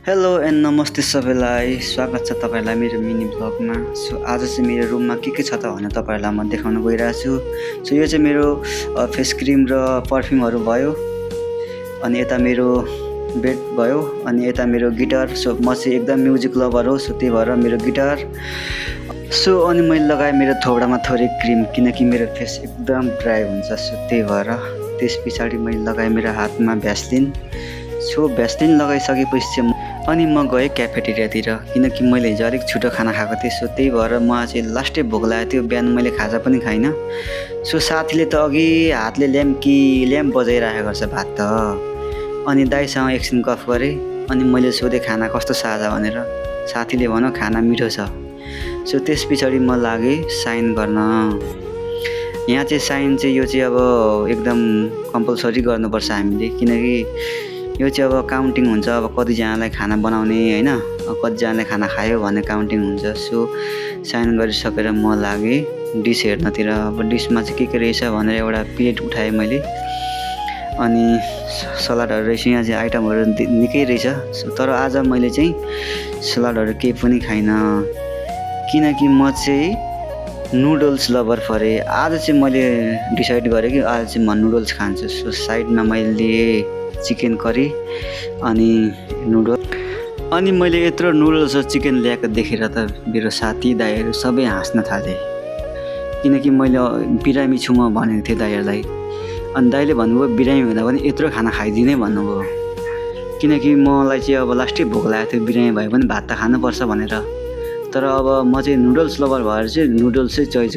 Hello and नमस्ते सबैलाई स्वागत छ तपाईँलाई मेरो मिनी ब्लगमा। सो आज चाहिँ मेरो रुममा के छ त भनेर तपाईँहरूलाई म देखाउन गइरहेको छु। सो यो चाहिँ मेरो फेस क्रिम र पर्फ्युमहरू भयो, अनि यता मेरो बेड भयो, अनि यता मेरो गिटार। सो म चाहिँ एकदम म्युजिक लभर हो, सो त्यही भएर मेरो गिटार। सो अनि मैले लगाएँ मेरो थोडामा थोरै क्रिम, किनकि मेरो फेस एकदम ड्राई हुन्छ। सो त्यही भएर त्यस पछाडि मैले लगाएँ मेरो हातमा भ्यासलिन। सो भ्यासलिन लगाइसकेपछि चाहिँ अनि म गएँ क्याफेटेरियातिर, किनकि मैले हिजो अलिक छिटो खाना खाएको थिएँ। सो त्यही भएर म चाहिँ लास्टै भोक लागेको थियो, बिहान मैले खाजा पनि खाइनँ। सो साथीले त अघि हातले ल्याम्प बजाइरहेको रहेछ भात त। अनि दाइसँग एकछिन गफ गरेँ, अनि मैले सोधेँ खाना कस्तो साझा भनेर। साथीले भन्यो खाना मिठो छ। सो त्यस पछाडि म लागेँ साइन गर्न। यहाँ चाहिँ साइन चाहिँ यो चाहिँ अब एकदम कम्पलसरी गर्नुपर्छ हामीले, किनकि यो चाहिँ अब काउन्टिङ हुन्छ। अब कतिजनालाई खाना बनाउने होइन, कतिजनाले खाना खायो भन्ने काउन्टिङ हुन्छ। सो साइन गरिसकेर म लागेँ डिस हेर्नतिर। अब डिसमा चाहिँ के रहेछ भनेर एउटा प्लेट उठाएँ मैले, अनि सलाडहरू रहेछ। यहाँ चाहिँ आइटमहरू निकै रहेछ। तर आज मैले चाहिँ सलाडहरू केही पनि खाइनँ, किनकि म चाहिँ नुडल्स लभर परेँ। आज चाहिँ मैले डिसाइड गरेँ कि आज चाहिँ म नुडल्स खान्छु। सो साइडमा मैले लिएँ चिकन करी अनि नुडल्स। अनि मैले यत्रो नुडल्स र चिकन ल्याएको देखेर त मेरो साथी दाइहरू सबै हाँस्न थाले, किनकि मैले बिरामी छु म भनेको थिएँ दाइहरूलाई। अनि दाइले भन्नुभयो बिरामी हुँदा पनि यत्रो खाना खाइदिने भन्नुभयो, किनकि मलाई चाहिँ अब लास्टै भोक लागेको थियो, बिरामी भए पनि भात त खानुपर्छ भनेर। तर अब म चाहिँ नुडल्स लभर भएर चाहिँ नुडल्सै चोइस